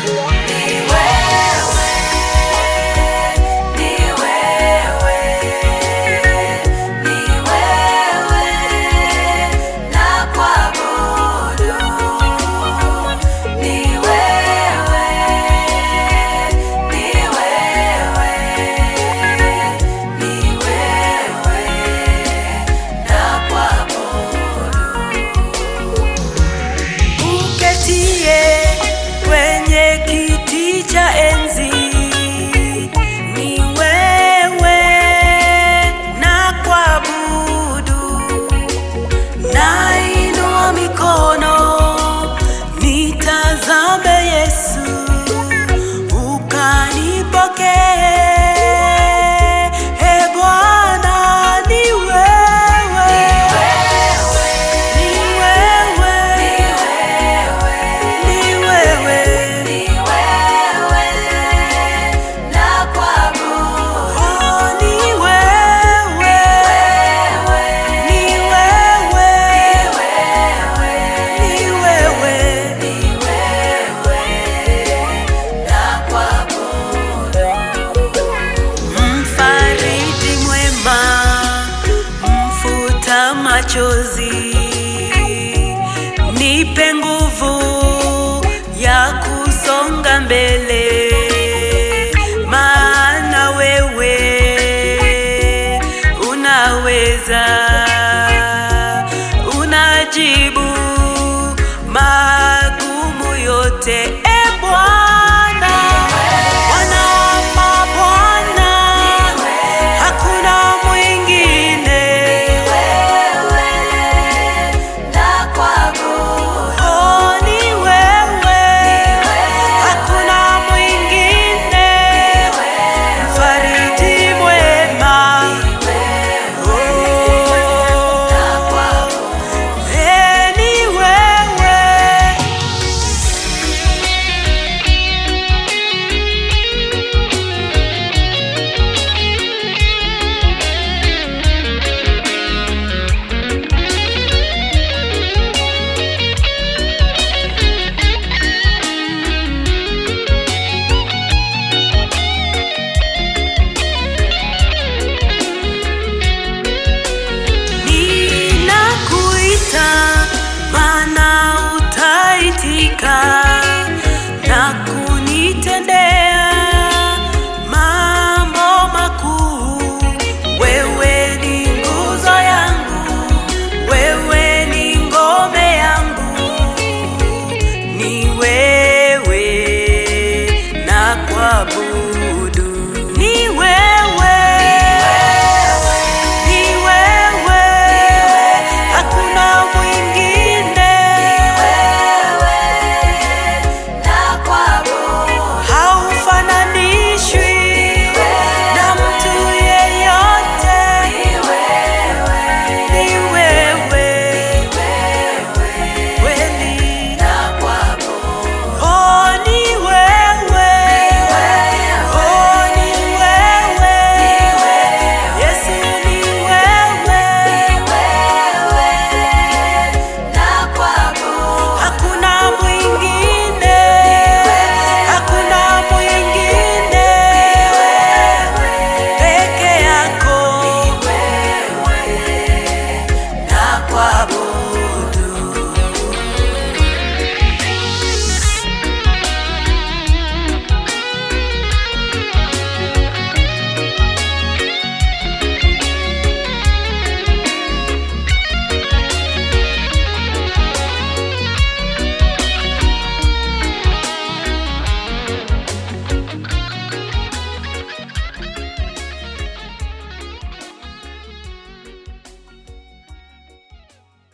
Ni wewe, ni wewe, ni wewe nakuabudu. Ni wewe, ni wewe, ni wewe nakuabudu. Uketie kwenye kiti cha enzi, ni wewe nakuabudu. Nainua mikono nitazame Yesu, ukanipokee. E Bwana, ni wewe, ni wewe, ni wewe, Ni wewe nakuabudu. oh, ni wewe, ni wewe, ni wewe. Ni wewe nakuabudu. Mfariji mwema, mfuta machozi, nipe nguvu ya kusonga mbele, maana wewe unaweza, unajibu magumu yote, e Bwana. Bwana wa mabwana, hakuna mwingine. Wewe nakuabudu. Oh, ni wewe, hakuna mwingine. Mfariji mwema, oh, eh, ni wewe. Ninakuita, maana utaitika.